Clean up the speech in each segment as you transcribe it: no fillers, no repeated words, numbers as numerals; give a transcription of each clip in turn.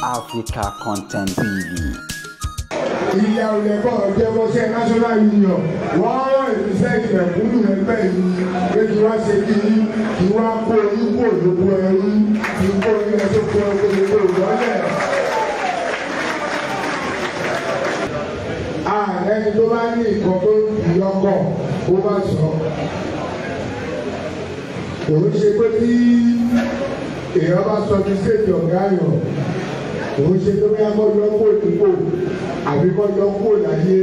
Africa Content TV. Ìyá olùkọ́ jẹ́wọ́sẹ̀ National Union wọ́n rán ìfisẹ́ ìmẹ̀kúnnù ẹgbẹ́ yìí pé kí wá ṣe kí ní kí wá kó yín kó lóko ẹrú kí kó yín lọ sóko ẹrú kó lọ́lẹ̀. Ẹni tó bá ní nǹkan tó ń lọ́kọ̀ kó má sọ. Òun ṣe pé tí èèyàn bá sọ ní stéètì ọ̀gá yàn, òun ṣe tó bí akọ́jọ́ kó ìdúgbò àbí kọ́jọ́ kó láyé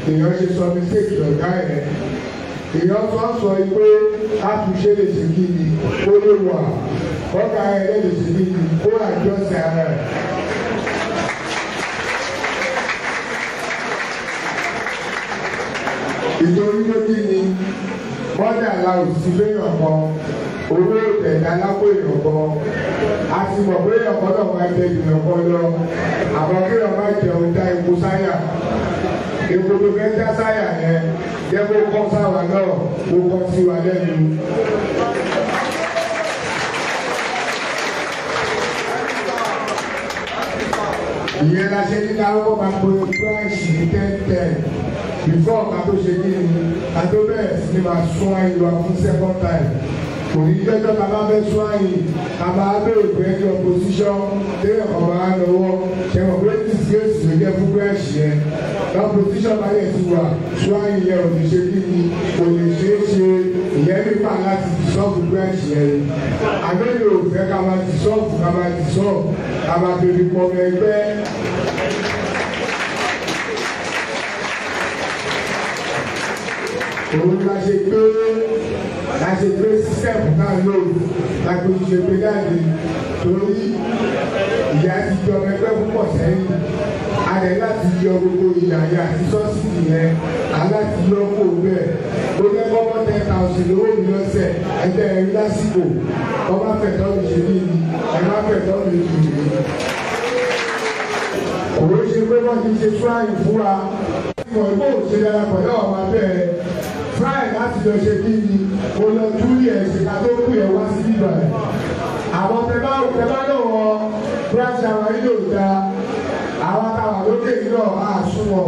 èèyàn ṣe sọ ní stéètì ọ̀gá yẹn. Èèyàn sọ sọ pé àtúnṣe lè ṣe kí ni kó lè wà, ọ̀gá ẹ̀ lè ṣe kí ni kó àjọṣe ara ẹ̀. Ìtorí pé kí ni bọ́dà la ò sí léèyàn kan, owó ìtẹ̀dá lápò èèyàn kan, a ti mọ̀ pé èèyàn kan náà máa jẹ èèyàn kan lọ, àmọ́ kéèyàn má jẹun dá epo sáyà. Epo tó fẹ́ dá sáyà yẹn jẹ́ kó kọ́ sáwa náà kó kọ́ sí wa lẹ́nu. Ìyẹn la ṣe ní ká kọ́kọ́ máa pe branch ní 10-10. Before ká tó ṣe kí ni ká tó bẹ̀rẹ̀ sí ni máa sún àyè wa fún second time. Kò ní jẹ́jọ́ ká bá fẹ́ sún àyè ká bá bẹ̀rẹ̀ pé ẹni opposition téèyàn kan máa lọ́wọ́ ṣẹ̀wọ̀n pé disgrace ló jẹ́ fún branch yẹn. Opposition bá yẹ ti wà sún àyè yẹn ò ní ṣe kí ni kò lè ṣeé ṣe ìyẹn nípa láti dissolve branch yẹn. Àgbẹ̀lẹ̀ ò fẹ́ ká máa dissolve ká máa dissolve ká máa fi fi pọ̀ mọ́ ẹgbẹ́. Òun la ṣe gbé sísẹ́ẹ̀mù náà lò la gbé ṣe gbé jáde torí ìyá ti jọ ẹgbẹ́ púpọ̀ sẹ́yìn. A lè láti yọ gbogbo ìyá yẹn àti sọ́ọ̀sì yẹn aláti yọ kó bẹ́ẹ̀. Ó jẹ́ kọ́kọ́ 10,000 lówó mi lọ́sẹ̀ ẹgbẹ́ ẹ̀rí lásìkò kọ́ bá fẹ̀tọ́ mi ṣe bí mi ẹ má fẹ̀tọ́ mi jù mí. Òun ṣe pé wọ́n ti ṣe fúráì fúra. Ìwọ̀n ìbò ṣe dára pẹ̀lú àwọn abẹ́ ẹ̀. Fúráì láti lọ ṣe kí ni mo lọ túlì ẹ̀ ṣe ká tó kú ẹ̀ wá sí ibà ẹ̀. Àwọn tẹ bá lọ́wọ́ branch àwọn ilé òda àwọn táwọn lókè náà á súnmọ́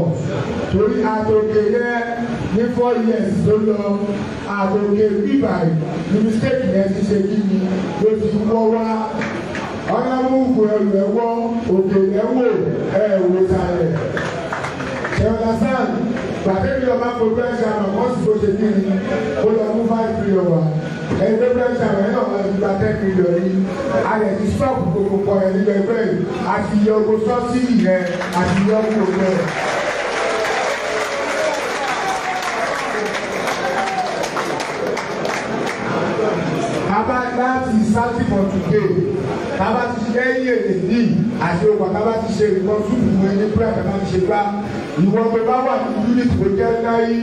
torí àtòkè yẹn ní 4 years tó lọ àtòkè bíbà ẹ̀ ní mistake yẹn ti ṣe kí ni ló ti wọ́ wá. Ọ̀nàmúùkù ẹrù ẹ̀ wọ́ òkè ẹ̀ wò ẹ̀ wò sàlẹ̀. Ṣẹ̀wọ̀n gbàdébí ọba kò branch àmọ̀ kọ́ sí bó ṣe kí ni ó lọ mú 5 million wá. Ẹgbẹ́ branch àmọ̀ ẹ̀ náà máa ti gba 10 million yìí. A lè ti stop gbogbo pọ̀ ẹ̀ nígbà ẹgbẹ́ yìí. A ti yọ ogo sọ́ọ̀sì yẹn a ti yọ gbogbo ẹ̀. Bàbá láti starting for today, bàbá ti ṣe lẹ́yìn èdè ní àti ògbà bàbá ti ṣe nǹkan súpù fún ẹni pé àbàbà ti ṣe gbá. Ìwọ tó bá wà ní unit tó jẹ́ náírà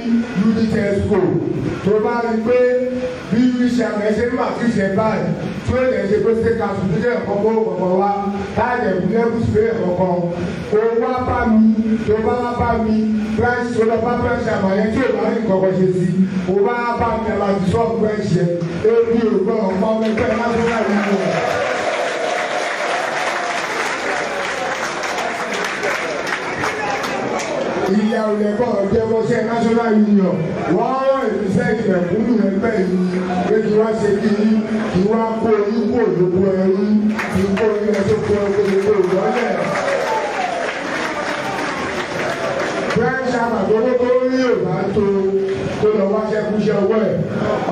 unit expo tó bá rí pé bí iṣẹ́ àmọ́ ẹṣẹ́ nígbà tí ìṣẹ́ báyìí tí ó lè ṣe pé state council tó jẹ́ ẹ̀kọ́ kó kọ̀ọ̀kan wá táyà ẹ̀kú sí ẹ̀kọ́ kan kó wá bá mi tó bá wá bá mi branch tó lọ bá branch àmọ́ yẹn tí ò bá rí nǹkan kan ṣe sí kó bá bá mi àbàtì sọ́ọ̀bù branch yẹn ebi ò gbọ́ ọ̀pọ̀ ọmọ ẹgbẹ́ national union. Ìyá olùkọ́ jẹ́wọ́sẹ̀ National Union wọ́n rán ìfisẹ́ ìmẹ̀kúnnù ẹgbẹ́ yìí pé kí wá ṣe kí ní kí wá kó yín kó lóko ẹrú kí kó yín lọ sóko ẹrú kó lọ́lẹ̀. Branch àmàgbówó tó rí òbá tó tó lọ wáṣẹ́ kúṣẹ́ owó ẹ̀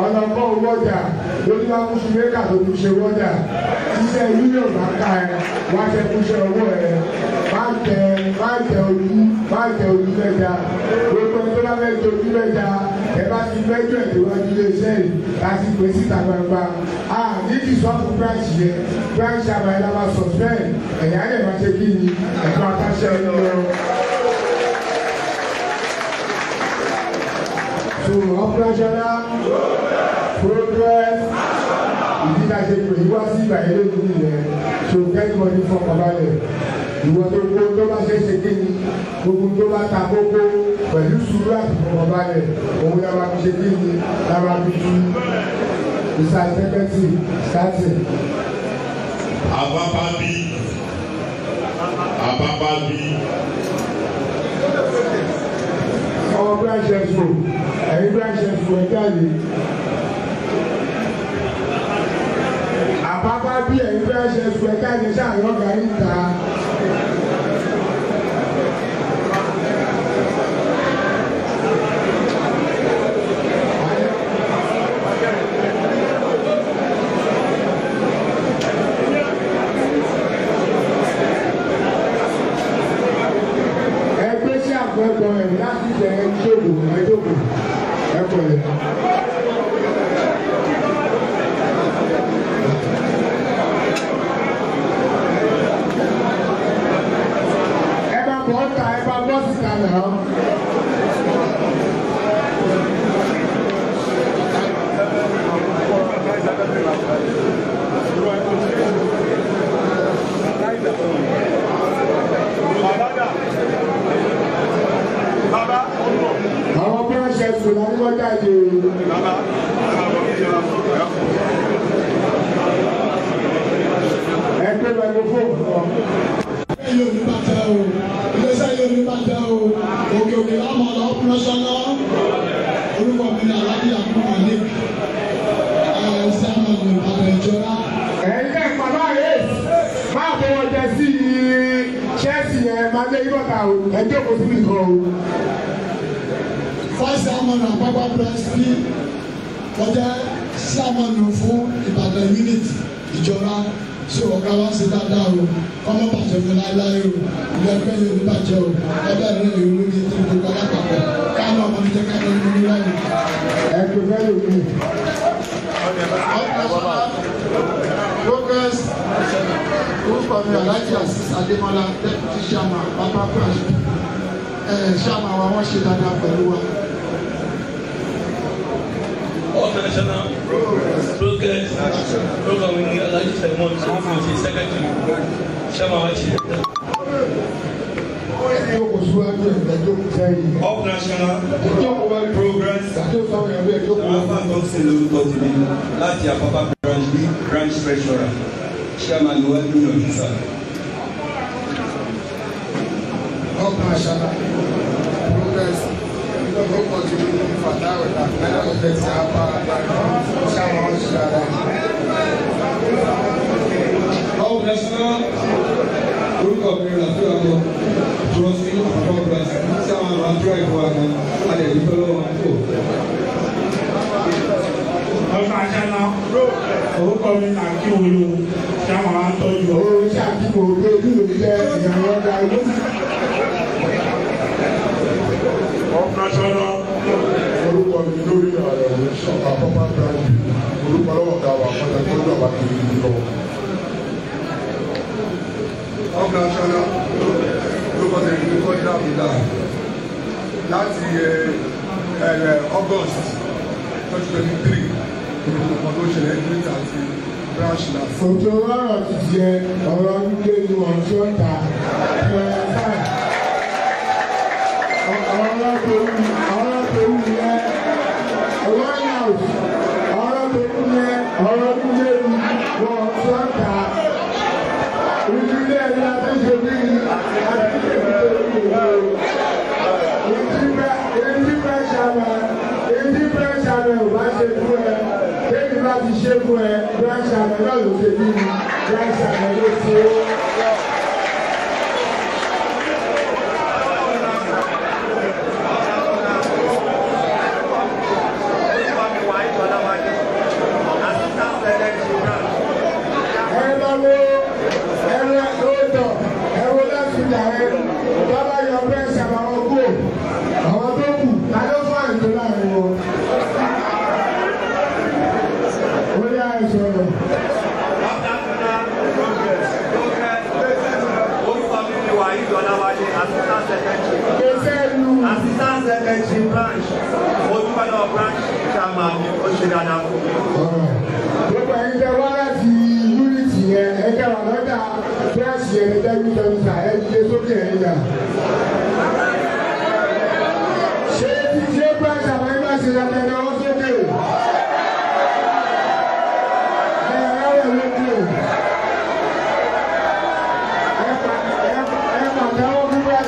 ọ̀nà kọ́ owó ọjà lórí bá kúṣu mẹ́kà tó tún ṣe wọ́jà iṣẹ́ union bá ká ẹ wáṣẹ́ kúṣẹ́ owó ẹ má jẹ ojú má jẹ ojú mẹ́ta gbogbo ẹni tó bá fẹ́ jẹ ojú mẹ́ta ẹ bá ti mẹ́jọ ẹ̀ déwájú iléeṣẹ́ yìí láti pè síta gbangba a nídìí sọ́ọ̀fù branch yẹn branch àbáyé la máa suspend ẹ̀yà ẹ̀ máa ṣe kí ni ẹ̀fọ́ àtàṣe ẹ̀ lọ. So operational progress ìdí ta ṣe pè wá sí ìgbà yẹn lójú nìyẹn so kẹ́nìmọ́ni fọkànbalẹ̀ ìwọ tó gbó tó bá ṣe ṣe kí ni gbogbo tó bá ta kókó pẹ̀lú sùúrù àti fọkànbalẹ̀ òun la máa fi ṣe kí ni la máa fi tú Mr. Secretary starting. Àbábá bí Apapa B. Ọmọ branch expo, ẹ̀yin branch expo ẹ jáde. Apapa B ẹ̀yin branch expo ẹ jáde sáà lọ́gàá yín ta.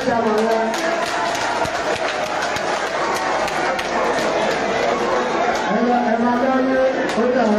chairman wa. Ẹ máa dáwé ó dà.